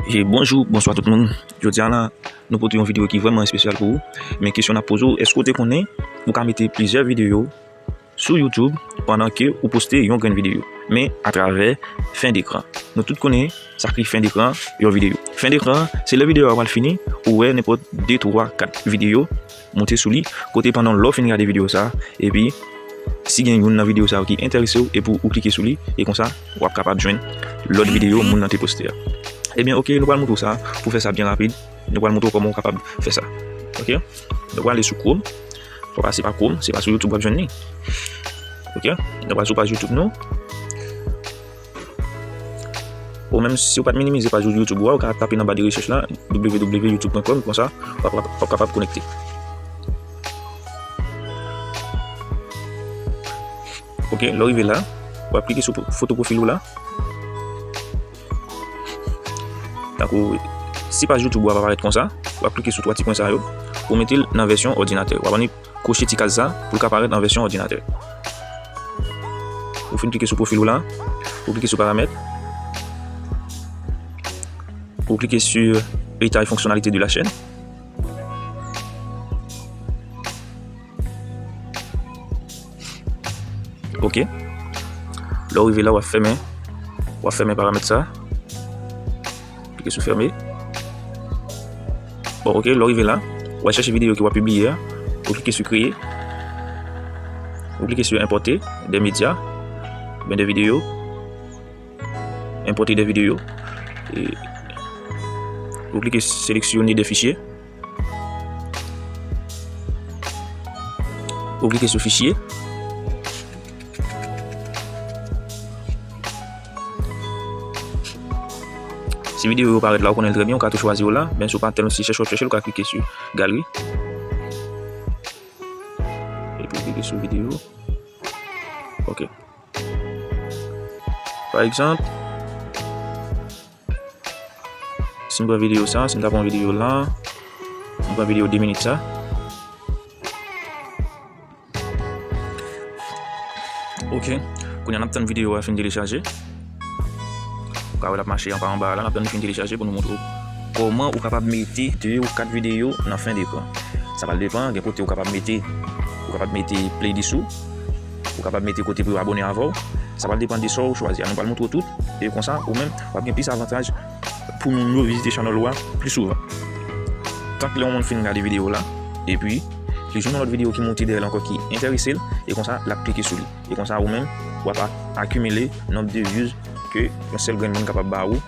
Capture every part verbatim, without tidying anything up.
E bonjou, bonswa tout moun. Jodi a la, nou pote yon videyo ki vrèman espesyal pou ou. Men kesyon n ap poze w, èske w te konnen ou ka mete plizyè videyo sou YouTube pandan ke ou poste yon grenn videyo, men atravè fen dekran? Nou tout konnen sa ki fen dekran yon videyo. Fen dekran, se lè videyo a pral fini, ou wè nenpòt de, twa, kat videyo monte sou li, kote pandan lè w fin gade videyo sa, epi si gen youn nan videyo sa yo ki enterese w, epi w klike sou li, e konsa, w ap kapab jwenn lòt videyo moun nan te poste a. Ebyen, oke, nou pral montre w sa. Pou fè sa byen rapid, nou pral montre w kòman w kapab fè sa. Oke? Nou pral ale sou Chrome. Fò w pase pa Chrome, se pa sou YouTube w ap jwenn li. Oke? Nou pral sou paj YouTube nou. Ou menm, si w pa t minimize paj YouTube ou a, ou ka tape nan ba de rechèch la, w w w youtube point com, konsa, w ap, w ap kapab konekte. Oke, lè w rive la, w ap klike sou foto pwofil ou la. Tankou, si paj YouTube ou a pa parèt konsa, w ap klike sou twa ti pwen sa yo pou mete l nan vèsyon òdinatè. W ap annik koche ti kaz sa pou l ka parèt an vèsyon òdinatè. Ou fin klike sou pwofil ou la, ou klike sou paramèt, ou klike sou état et fonctionnalité de la chaîne. Oke. Lè w rive la, w ap fèmen, w ap fèmen paramèt sa. Klike sou fèmen. Bon, oke, lè w rive la, w al chèche videyo ke w ap pibliye a. Ou klike sou kreye. Ou klike sou enpòte de medya, oubyen de videyo. Enpòte de videyo. E ou klike seleksyone de fichye. Ou klike sou fichye. Si videyo yo parèt la, ou konnen l trè byen, ou ka tou chwazi yo la. Men si w pa tèlman, si chèche w ap chèche l, ou ka klike sou galri. Epi ou klike sou videyo. Oke. Pa egzanp, si m pran videyo sa, si m ta pran videyo la, m pran videyo de minit sa. Oke. Kounye a n ap tann videyo a fin telechaje. Ou ka wè l ap mache anba anba a la, n ap tann li fin telechaje pou nou montre w kòman ou kapab mete de ou kat videyo nan fen dekran. Sa pral depann, gen kote ou kapab mete, ou kapab mete playlist ou, ou kapab mete kote pou yo abòne avè w. Sa pral depann de sa w chwazi a. Nou pral montre w tout, e konsa, ou menm, w ap gen plis avantaj pou moun yo vizite channel ou a pli souvan. Tank lè yon moun fin gade videyo la, epi li jwenn yon lòt videyo ki monte dèyè l ankò ki enterese l, e konsa, l ap klike sou li. E konsa, ou menm, w ap akimile nonb de views ke yon sèl grenn moun kapab ba ou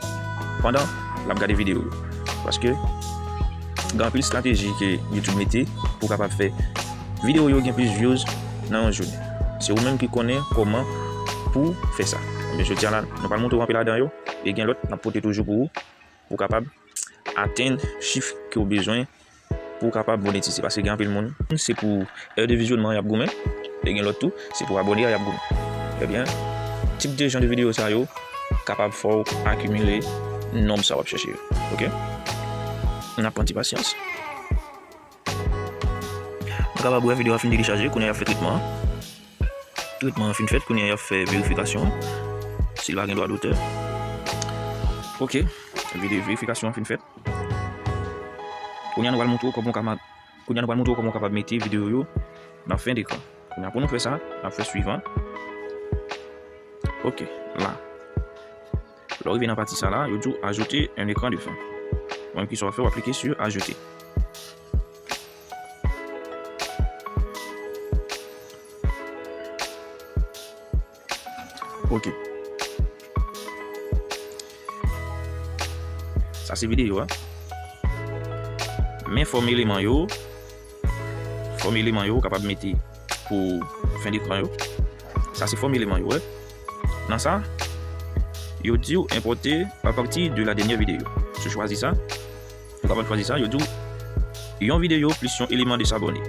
pandan l ap gade videyo yo. Paske gen anpil estrateji ke YouTube mete pou kapab fè videyo yo gen plis views nan yon jounen. Se ou menm ki konnen kòman pou w fè sa. Ebyen, jodi a la, nou pral montre w anpil ladan yo, e gen lòt n ap pote toujou pou ou, pou w kapab atenn chif ke w bezwen pou w kapab monetize. Paske gen anpil moun, se pou è de vizyonman y ap goumen, e gen lòt tou, se pou abòne a y ap goumen. Ebyen, tip de jan de videyo sa yo kapab fè w akimile nonb sa w ap chèche yo. Oke? N ap pran ti pasyans. Nou kapab wè videyo a fin telechaje, kounye a y ap fè tretman an. Tretman an fin fèt, kounye a y ap fè verifikasyon an. Si l pa gen dwa dotè. Oke, videyo verifikasyon an fin fèt. Kounye a nou pral montre w kòman w ka ma-, kounye a nou pral montre w kòman w kapab mete videyo yo nan fen dekran. Kounye a pou nou fè sa, n ap fè swivan. Oke, la. Lè w rive nan pati sa la, yo di w ajouter un écran de fin. Ou menm ki sa w ap fè, w ap klike sur ajouter. Oke. Sa se videyo a. Men fòm eleman yo. Fòm eleman yo ou kapab mete pou fen dekran yo. Sa se fòm eleman yo, wè. Nan sa, yo di w enpòte à partir de la dernière vidéo. Si w chwazi sa, ou kapab chwazi sa, yo di w yon videyo plis yon eleman de s'abonner.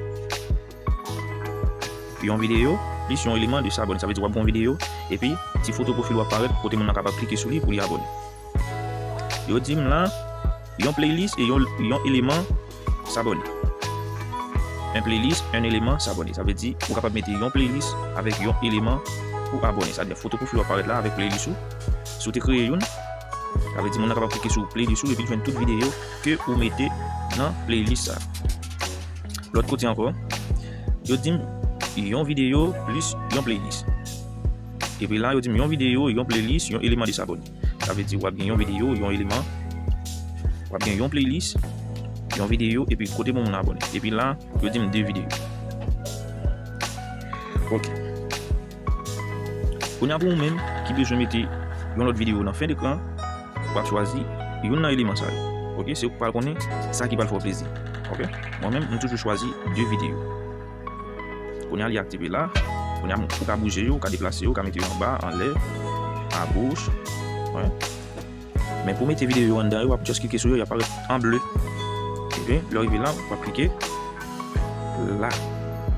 Yon videyo plis yon eleman de s'abonner. Sa vle di w ap gen yon videyo, epi ti foto pwofil ou ap parèt kote moun nan kapab klike sou li pou li abòne. Yo di m la, yon playlist e yon, yon eleman s'abonner. Un playlist, un élément s'abonner. Sa vle di, ou kapab mete yon playlist avèk yon eleman pou abòne. Sa vle di, foto pwofil ou ap parèt la avèk playlist ou. Si w te kreye youn, Sa vle di moun nan kapab klike sou playlist ou epi l jwenn tout videyo ke ou mete nan playlist sa. Lòt kote ankò, yo di m yon videyo plis yon playlist. Epi la, yo di m yon videyo, yon playlist, yon eleman de sabone. Sa vle di w ap gen yon videyo, yon eleman, w ap gen yon playlist, yon videyo, epi kote pou moun abòne. Epi la, yo di m de videyo. Ok. Kounye a pou ou menm ki bezwen mete yon lòt videyo nan fen dekran, w ap chwazi youn nan eleman sa yo. Ok, se ou k pral konnen sa ki pral fè w plezi. Ok? Mwen menm, m toujou chwazi de videyo. Kounye a li aktive la. Kounye a ou ka bouje yo, ou ka deplase yo, ou ka mete yo anba, anlè, agoch. Wè. Men pou mete videyo yo anndan yo, w ap just klike sou yo, y ap parèt an ble. Epi, lè w rive la, w ap klike la.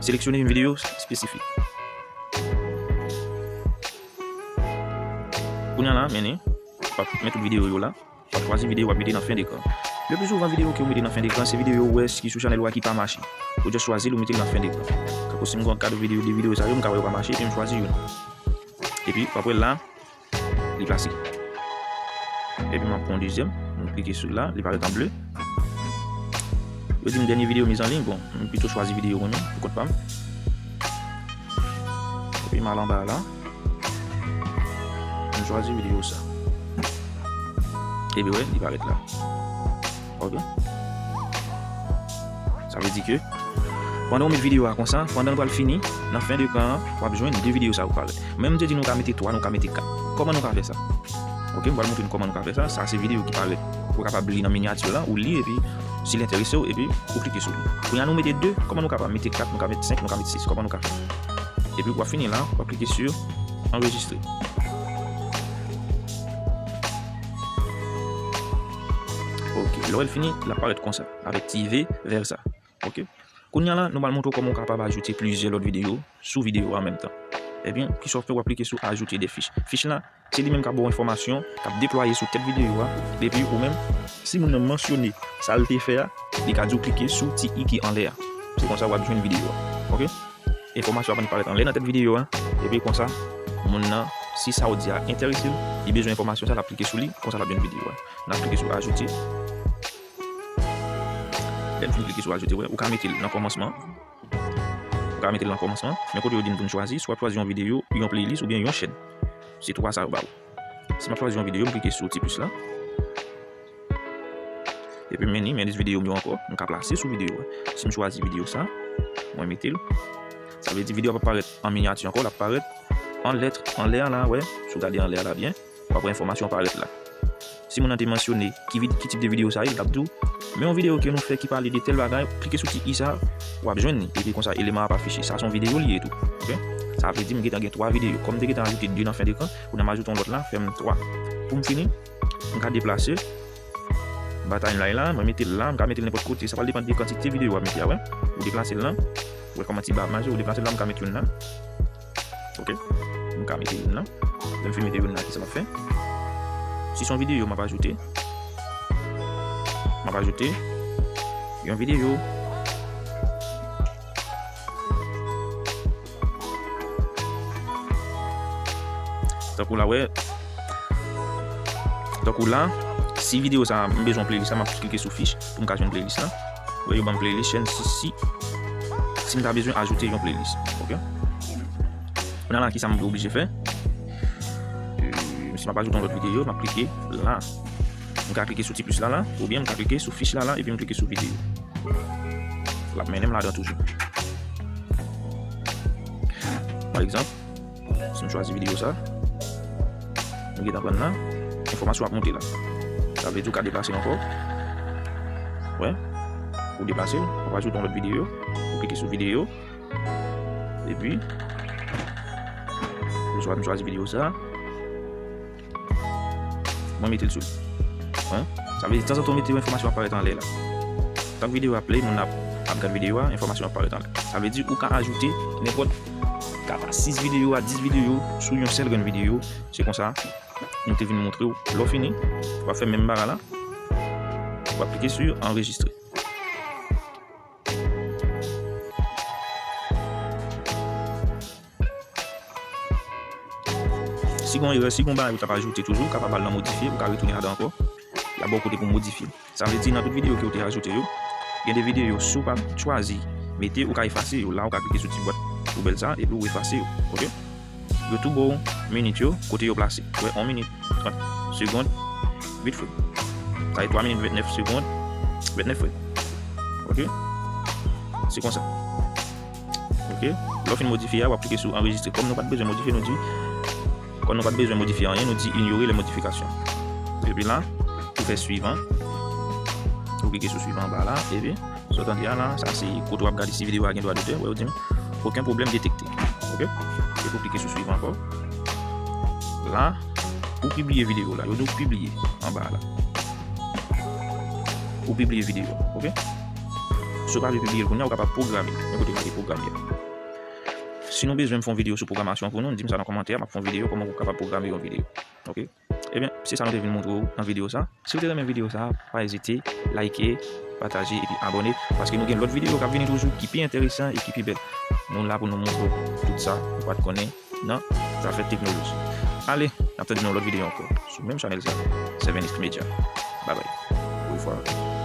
Seleksyone yon videyo espesifik. Kounye a la, mennen, w ap met tout videyo yo la. W ap chwazi videyo w ap mete nan fen dekran. Le pli souvan, videyo ke w mete nan fen dekran, se videyo ou wè ki sou chanèl ou a ki pa mache. Ou just chwazi l, ou mete l nan fen dekran. Kankou si m gen yon kad videyo, de videyo sa yo, m ka wè yo pa mache, epi m chwazi youn. Epi, w ap wè la, li plase. Epi m ap pran yon dezyèm, m klike sou la, li parèt an ble. Yo di m dènye videyo mizanliy, bon, m pito chwazi videyo mwen menm, pou kont pa m. Epi m al anba la, m chwazi videyo sa. Epi wè, li parèt la. Ok. Sa vle di ke pandan w met videyo a konsa, pandan l pral fini, nan fen dekran an, w ap jwenn de videyo sa yo parèt. Men m te di nou ka mete twa, nou ka mete kat. Kòman nou ka fè sa? Ok, m pral montre nou kòman nou ka fè sa. Sa se videyo ki parèt. Ou kapab li nan minyati la, ou li, epi si l enterese w, epi ou klike sou li. Kounye a nou mete de, kòman nou kapab mete kat, nou ka mete senk, nou ka mete sis, kòman nou ka fè? Epi w ap fini la, w ap klike sou anrejistre. Ok, lè w fini, l ap parèt konsa, avèk ti V vè sa. Ok. Kounye a la, nou pral montre w kòman w kapab ajoute plizyè lòt videyo sou videyo a an menm tan. Ebyen, kisa w ap fè, w ap klike sou ajoute de fich. Fich la, se li menm k ap ba w enfòmasyon, k ap deplwaye sou tèt videyo a. Epi ou menm, si moun nan mansyone sa l te fè a, li ka di w klike sou ti i ki anlè a. Se konsa w ap jwenn videyo a. Ok? Enfòmasyon ap vin parèt anlè nan tèt videyo a. Epi konsa, moun nan, si sa w di a enterese l, li bezwen enfòmasyon sa, l ap klike sou li, konsa l ap jwenn videyo a. N ap klike sou ajoute. Lè n fin klike sou ajoute, wè, ou ka mete l nan kòmansman. Ou ka mete l nan kòmansman. Men kote yo di n pou n chwazi, si w ap chwazi yon videyo, yon playlist oubyen yon chèn. Se twa sa yo ba ou. Si m ap chwazi yon videyo, m klike sou ti plis la. Epi m mennen, mennen videyo m yo ankò. M ka plase sou videyo a. Si m chwazi videyo sa, mwen mete l. Sa vle di videyo a p ap parèt an minyati ankò, l ap parèt an lèt anlè a la, wè. Si w gade anlè a la byen, w ap wè enfòmasyon parèt la. Si moun nan te mansyone ki vid-, ki tip de videyo sa ye, l t ap di w, men yon videyo ke nou fè ki pale de tèl bagay, klike sou ti i sa, w ap jwenn li. Epi konsa, eleman ap afiche. Sa se yon videyo li ye tou. Ok? Sa vle di m gentan gen twa videyo. Kòm m te gentan ajoute de nan fen dekran, kounye a m ajoute yon lòt la, fè m twa. Pou m fini, m ka deplase ba timeline la, mwen mete l la, m ka mete l nenpòt kote. Sa pral depann de kantite videyo w ap mete a, wè. Ou deplase l la, ou wè kòman ti ba ap mache, ou deplase l la, m ka mete youn la. Ok? M ka mete youn la. Lè m fin mete youn la, kisa m ap fè? Si se yon videyo, m ap ajoute. M ap ajoute yon videyo. Tankou la, wè. Tankou la, si videyo sa, m bezwen playlist la, m ap klike sou fich pou m ka jwenn playlist la. Wè, yo ban m playlist, chèn, si, si, si m ta bezwen ajoute yon playlist. Ok? Kounye a la, kisa m oblije fè? Euh, si m ap ajoute yon lòt videyo, m ap klike la. M ka klike sou ti plis la, la, oubyen m ka klike sou fich la, la, epi m klike sou videyo. L ap mennen m ladan toujou. Pa egzanp, si m chwazi videyo sa, nou gentan pran nan, enfòmasyon ap monte la. Sa vle di ou ka deplase l ankò. Wè, ou deplase l, ou ajoute yon lòt videyo, ou klike sou videyo, epi, m chwa-, m chwazi videyo sa. Mwen mete l sou li. Wen? Sa vle di, tanzantan w mete yo, enfòmasyon ap parèt anlè la. Tank videyo a ap play, moun ap, ap gad videyo a, enfòmasyon ap parèt anlè. Sa vle di, ou ka ajoute nenpòt kat a sis videyo a dis videyo sou yon sèl grenn videyo. Se konsa, nou te vin montre w. Lè w fini, w ap fè menm bagay la. W ap klike sou anrejistre. Si gen erè, si gen bagay ou t ap ajoute toujou, ou kapab al nan modifye, ou ka retounen ladan ankò. Y ap ba w kote pou modifye. Sa vle di, nan tout videyo ke w te ajoute yo, gen de videyo, si w pa chwazi mete, ou ka efase yo. La, ou ka klike sou ti bwat poubèl sa, epi ou efase yo. Ok? Yo tou ba w minit yo, kote yo plase. Ou wè, yon minit, trant segonn, vit fè. Sa e twa minit ventnèf segonn, ventnèf frè. Ok? Se konsa. Ok? Lè w fin modifye a, w ap klike sou anrejistre. Kòm nou pa t bezwen modifye, nou di, kòm nou pa t bezwen modifye anyen, nou di inyore les modifications. Epi la, ou fè swivan. Ou klike sou swivan anba la, epi, sa w tande a la, sa se kote w ap gade si videyo a gen dwa dotè, wè, yo di m, aucun problème détecté. Ok? Epi ou klike sou swivan ankò. La, ou pibliye videyo la, yo di w pibliye anba la. Ou pibliye videyo, ok? Si w pa vle pibliye l kounye a, ou kapab pwograme. Men kote m ale pwograme a. Si nou bezwen m fè yon videyo sou pwogramasyon pou nou, di m sa nan kòmantè a, m ap fè yon videyo kòman ou kapab pwograme yon videyo. Ok? Ebyen, se sa nou te vin montre w nan videyo sa. Si w te renmen videyo sa, pa ezite, like, pataje epi abòne, paske nou gen lòt videyo k ap vini toujou ki pi enteresan e ki pi bèl. Nou la pou nou montre w tout sa ou pa t konnen nan zafè teknoloji. Ale, n ap tande nan yon lòt videyo ankò sou menm chanèl sa, Seven X Media. Babay. Au revoir.